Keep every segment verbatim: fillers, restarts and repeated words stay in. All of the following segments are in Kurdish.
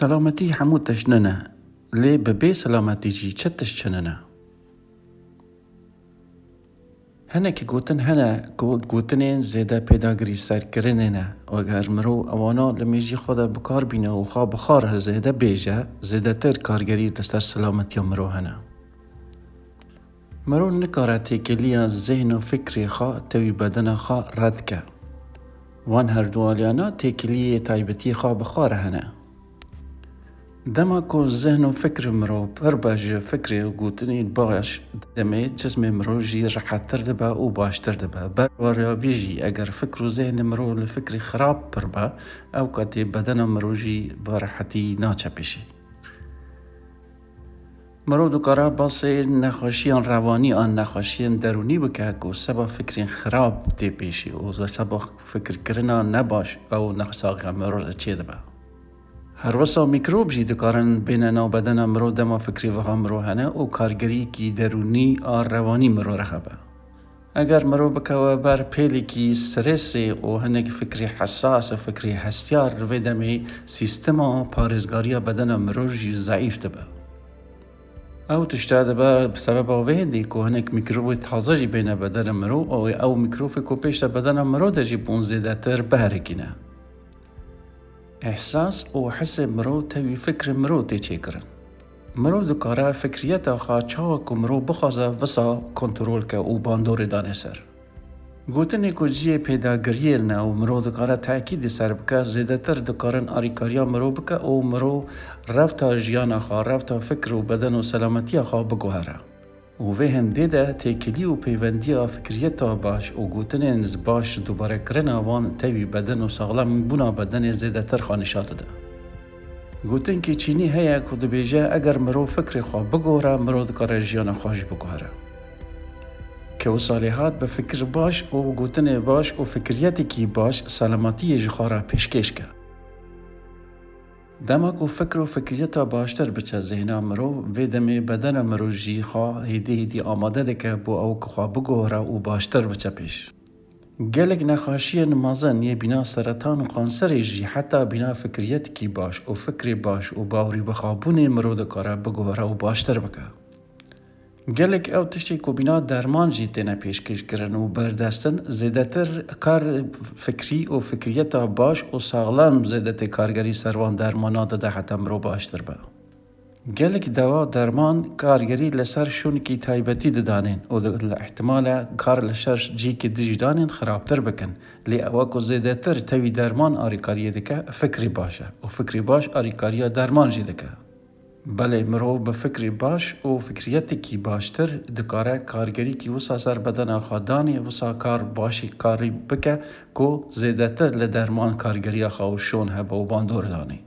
Selametî hemû tişt nine, lê bi bê selametî jî çi tişt çi nine? Hinek gotin hene ku gotinên zêde pêdagirî serkirinê ne. Eger mirov ewana li mêjî xwe de bi kar bîne û xwe bi xwe re zêde bêje, zêdetir kargerî li ser selametiya mirov hene. Mirov nikare têkiliya zihn û fikrê xwe tevî bedena xwe red ke. Wan her du aliyana têkiliyê taybetî xwe bi xwe re hene. Dema ku zihn û fikr mirov pir be ji fikrê û gotinê baş, demê çizmê mirov jî rehettir dibe û baştir dibe. Berwariya vî jî, eger fikr û zihnê mirov li fikrê xirab pir be, ew katê bedena mirov jî bi rehetî naçe pêşî. Mirov dikare basê nexweşiyan rewanî an nexweşiyên derûnî bike ku seba fikrên xirab tê pêşî û seba fikirkirina nebaş ew nexsaxiya mirov re çêdibe. Her wisa mîkrob jî dikarin bêne nav bedena mirov dema fikrê wiha mirov hene û kargeriyekî derûnî a rewanî mirov re hebe. Eger mirov bikeve ber pêlekî stresê û hinek fikrê hesas û fikrê hestiyar, li vê demê sîstema parêzgariya bedena mirov jî zeîf dibe. Ew tişta dibe sebeba wê hêdî ku hinek mîkrobê taze jî bêne bedena mirov û ew mîkrobê ku pêş de bedena mirov de jî bûn zêdetir biherikîne. Ehsas û hisê mirov tevî fikrê mirov tê çêkirin. Mirov dikare fikriyeta xwe çawa ku mirov bixwaze wisa kontrol ke û bandorê dane ser. Gotinê ku cihê pêdagiriyê ne û mirov dikare tekîdê ser bike, zêdetir dikarin arîkariya mirov bike û mirov rewta jiyana xwe, rewta fikr û beden û selametiya xwe biguhere. Û vê hindê de têkilî û pêvendiya fikriyeta baş û gotinên baş dubarekirina wan tevî beden û saxlembûna bedenê zêdetir xwe nîşan dide. Gotinkî çînî heye ku dibêje, eger mirov fikrê xwe biguhere, mirov dikare jiyana xwe jî biguhere. Ke wisa lê hat bi fikir baş û gotinê baş û fikriyetekî baş selametiyê ji xwe re pêşkêş ke. Dema ku fikr û fikriyeta baştir biçe zihna mirov, vê demê bedena mirov jî xwe hêdî hêdî amade dike bo ew ku xwe biguhere û baştir biçe pêş. Gelek nexweşiyên mezin yê bîna seretan û kanserê jî heta bîna fikriyetekî baş û fikrê baş û bawerî bixwebûnê mirov dikare biguhere û baştir bike. Gelek ew tiştê ku bîna derman jî têne pêşkêşkirin û berdestin, zêdetir kar fikrî û fikriyeta baş û saxlem zêde tê kargerî ser van dermana dide heta mirov baştir be. Gelek dewa derman kargerî li ser şûnikî taybetî didanên û li ihtimale kar li ser cihekî din jî danên xirabtir bikin. Lê ewa ku zêdetir tevî derman arîkariyê dike, fikrê baş e û fikrê baş arîkariya derman jî dike. Belê, mirov bi fikrê baş û fikriyetekî baştir dikare kargerîkî wisa ser bedena xwe danê, wisa kar başî karî bike ku zêdetir li derman kargeriya xwe û şûn hebe û bandor danê.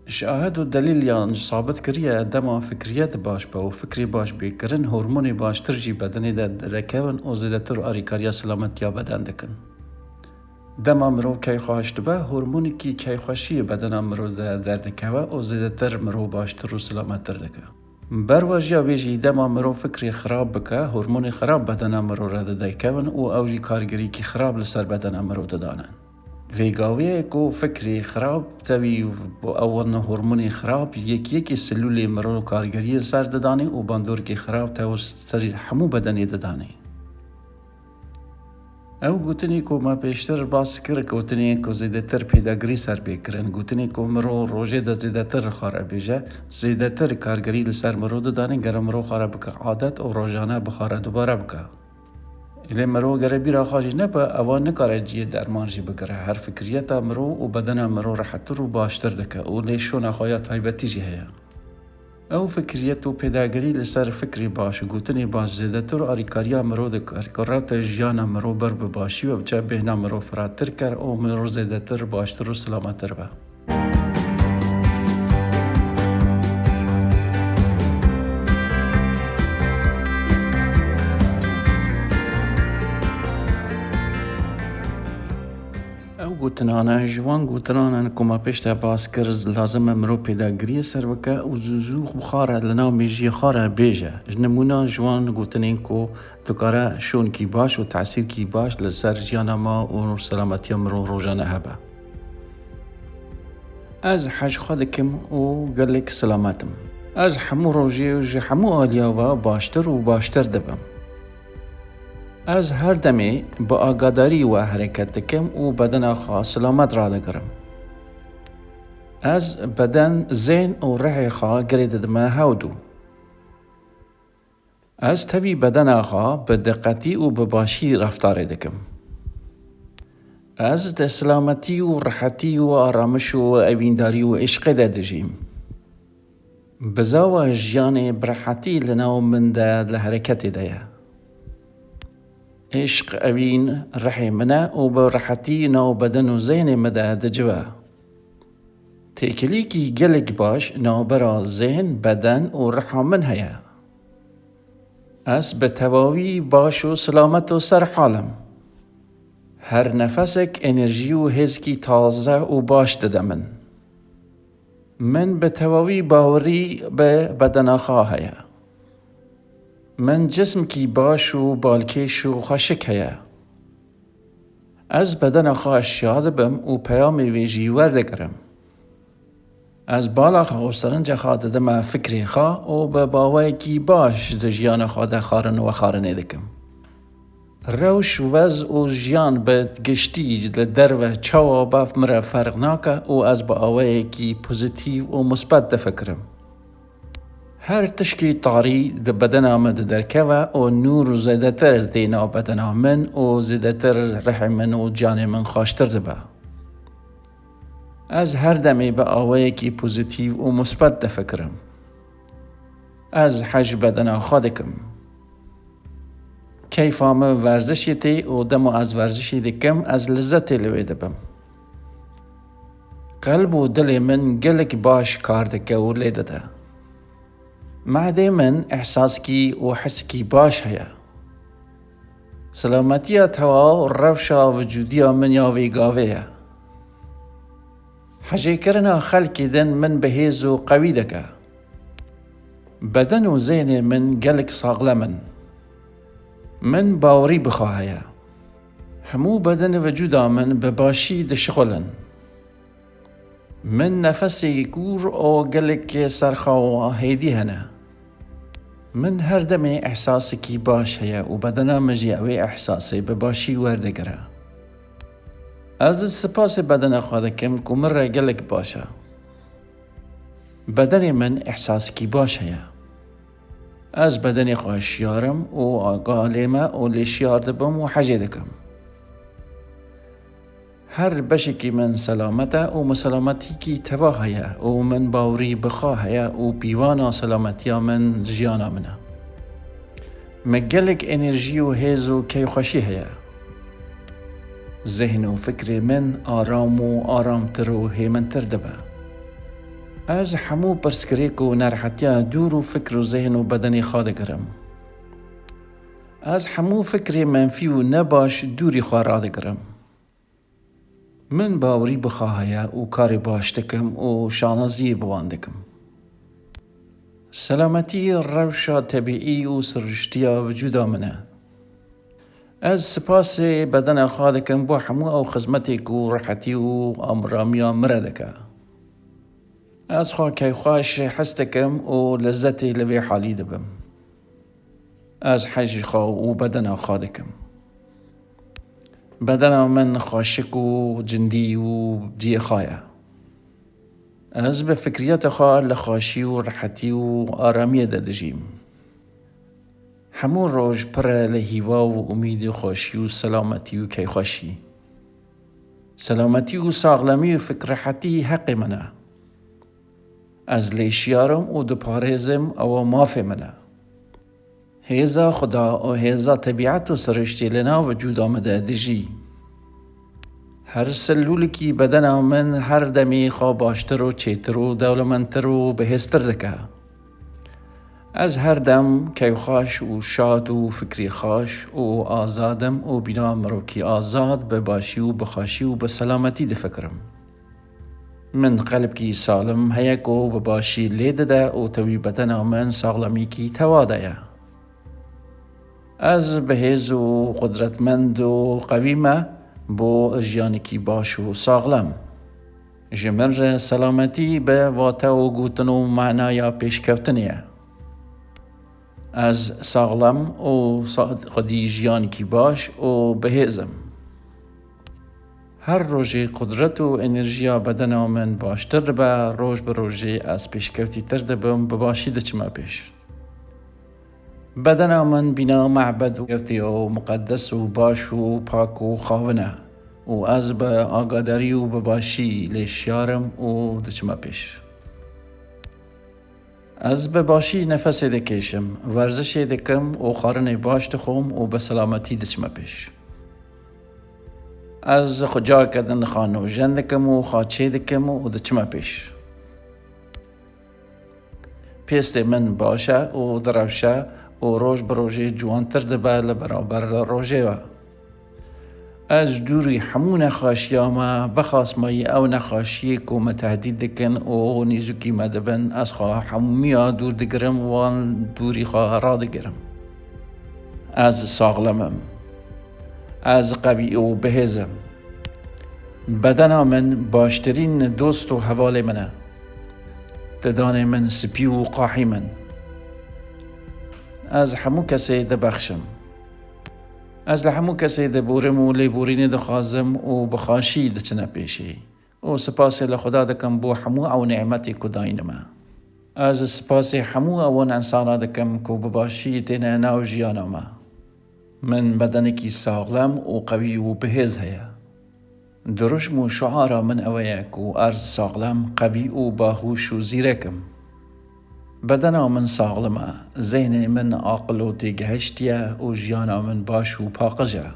Şahid û delîl yan sabit kiriye, dema fikriyet baş be û fikrê baş bê kirin, hormonê baştir jî bedenê de derdikevin û zêdetir arîkariya selametiya beden dikin. Dema mirov keyxweş dibe, hormonekî keyxweşiyê bedena mirov de derdikeve û zêdetir mirov baştir û selamettir dike. Berwajiya vê jî dema mirov fikrê xirab bike, hormonê xirab bedena mirov re dide kevin û ew jî kargerîkî xirab li ser bedena mirov didane. Vê gavê ku fikrê xirab tevî ewan hormonê xirab yek yekî selûlê mirov kargeriyê ser didanê û bandorkê xirab tew serî hemû bedenê didanê. Ew gotinê ku me pêştir bas kir, gotinê ku zêdetir pêdagirî ser pê kirin, gotinê ku mirov rojê de zêdetir xwe re bêje, zêdetir kargerî li ser mirov didane, gere mirov xwe re bike adet û rojane bi xwe re dubare bike. Lê mirov gere bîra xwe jî nebe, eva nikare cihê derman jî bigire. Her fikriyeta mirov û bedena mirov rehettir û baştir dike û lê şona xwe ya taybetî jî heye. Ew fikriyet û pêdagirî li ser fikrê baş û gotinê baş zêdetir alîkariya mirov dikir ku rewta jiyana mirov ber bi başî ve biçe, bêhna mirov firehtir ker û mirov zêdetir, baştir û silamettir be. Ew gotinane ji wan gotinan in ku me pêş de bas kir, lazim e mirov pêdagiriyê ser bike û zû zû xwe re li nav mêjiyê xwe re bêje. Ji nimûna ji wan gotinên ku dikare şonkî baş û tesîrkî baş li ser jiyana me û selametiya mirov rojane hebe. Ez hej xwe dikim û gelek silamet im. Ez hemû rojê ji hemû aliya ve baştir û baştir dibim. Ez her demê bi agadarî we hereket dikim û bedena xwe silamet radigirim. Ez beden, zehn û rihê xwe girê didime hewdû. Ez tevî bedena xwe bi diqetî û bi başî reftarê dikim. Ez di silametî û rihetî û aramiş û evîndarî û îşqê de dijîm. Bizava jiyanê bi rihetî li nav min de li hereketê de ye. Îşq evîn rihê min e û bi rihetî nav beden û zehnê min de dicive. Têkilîkî gelek baş navbera zehn, beden û riha min heye. Ez bi tevawî baş û silamet û serhal im. Her nefesek enerjî û hêzkî taze û baş dide min. Min bi tevawî bawerî bi bedena xwe heye. Min cismkî baş û balkêş û xweşik heye. Ez bedena xwe şiya dibim û peyamê wê jî werdigirim. Ez bala xwe û sirinca xwe didime fikrê xwe û bi baweyekî baş di jiyana xwe de xarin û vexarinê dikim. Rewş, wez û jiyan bi giştî li derve çawa be min re ferq nake û ez bi awayekî pozîtîf û musbet difikirim. Her tişkî tarî di bedena min de derkeve û nûr zêdetir tê nav bedena min û zêdetir rihê min û canê min xweştir dibe. Ez her demê bi awayekî pozîtîf û musbet difikirim. Ez hej bedena xwe dikim. Keyfa min werzişê tê û dema ez werzişê dikim, ez lizzetê li wê dibim. Qelb û dilê min gelek baş kar dike û lê dide. Mehdê min îhsaskî û hiskî baş heye. Silametiya tewaw rewşa vücudiya min ya vê gavê ye. Hejêkirina xelkê din min bi hêz û qewî dike. Beden û zehnê min gelek saxlem in. Min bawerî bi xwe heye. Hemû bedenê vücuda min bi başî dişixulin. Min nefesê kûr û gelek serxa û hêdî hene. Min her demê îhsasekî baş heye û bedena min jî ew ê îhsasê bi başî werdigire. Ez spasê bedena xwe dikim ku min re gelek baş e. Bedenê min îhsasekî baş heye. Ez bedenê xwe şiyar im û agah lê me û lê şiyar dibim û hejê dikim. Her beşekî min selamet e û min selametîkî teva heye û min bawerî bi xwe heye û pîvana selametiya min jiyana min e. Me gelek enerjî û hêz û keyfxweşî heye. Zehn û fikrê min aram û aramtir û hêmintir dibe. Ez hemû pirsgirêk û nerhetiya dûr û fikr û zehn û bedenê xwe digirim. Ez hemû fikrê menfî û nebaş dûrî xwe radigirim. Min bawerî bi xwe heye û karê baş dikim û şanaziyê bi wan dikim. Selametî rewşa tebîî û siriştiya vücuda min e. Ez spasê bedena xwe dikim bo hemû ew xizmetê ku rihetî û amramiya min re dike. Ez xwe keyfxweş his dikim û lezzetê li vê halî dibim. Ez hejî xwe û bedena xwe dikim. Bedena min xweşik û cindî û cihê xwe ye. Ez bi fikriyeta xwe li xweşî û rihetî û aramiyê de dijîm. Hemû roj pir e li hîva û umîdê xweşî û selametî û keyxweşî. Selametî û saxlemî û fikrehetî heqê min e. Ez lê şiyar im û diparêzim, ewa mafê min e. Hêza Xuda û hêza tebîet û siriştê li nav vücuda min de dijî. Her selûlikî bedena min her demê xwe baştir û çêtir û dewlemendtir û bihêztir dike. Ez her dem keyfxweş û şad û fikrî xweş û azad im û bîna mirokî azad bi başî û bi xweşî û bi selametî difikirim. Min qelbkî salim heye ku bi başî lê dide û tevî bedena min saxlemîkî tewa de ye. Ez bi hêz û qudretmend û qewî me bo jiyanekî baş û saxlem. Ji min re selametî bi vate û gotin û manaya pêşkeftinê ye. Ez saxlem û sa-, xwedî jiyanekî baş û bihêz im. Her rojê qudret û enerjiya bedena min baştir dibe, roj bi rojê ez pêşkevtîtir dibim, bi başî diçime pêş. Bedena min bîna mebed û kevtî û muqeddes û baş û pak û xawin e û ez bi agadarî û bi başî lê şiyar im û diçime pêş. Ez bi başî nefesê dikêşim, werzişê dikim û xwarinê baş dixwim û bi selametî diçime pêş. Ez xwe careke din xwe nûjen dikim û xwe çê dikim û diçime pêş. Pêstê min baş e û direwşe û roj bi rojê ciwantir dibe li beraber li rojê ve. Ez dûrî hemû nexweşiya me bixasmayî, ew nexweşiyê ku me tehdît dikin û nêzûkî me dibin, ez xwe hemûya dûr digirim, wan dûrî xwe radigirim. Ez saxlem im. Ez qewî û bihêz im. Bedena min baştirîn dost û hevalê min e. Didanê min spî û qahî min. Ez hemû kesê dibexşim. Ez li hemû kesê diborim û lêborînê dixwazim û bi xweşî diçine pêşî. Û sipasê li Xuda dikim bo hemû ew nîmetê ku dayîne me. Ez sipasê hemû ewan insana dikim ku bi başî têne nav jiyana me. Min bedenekî saxlem û qewî û bihêz heye. Dirûşm û şiara min ew e ku erz saxlem, qewî û bahûş û zîrek im. Bedena min saxlim e, zehnê min aqil û têgihiştiye û jiyana min baş û paqij e.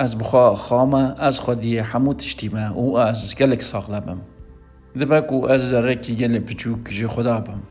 Ez bi xwe xam e, ez xwediyê hemû tiştî me û ez gelek saxlem im. Dibe ku ez zerrekî gelê piçûk ji Xuda bim.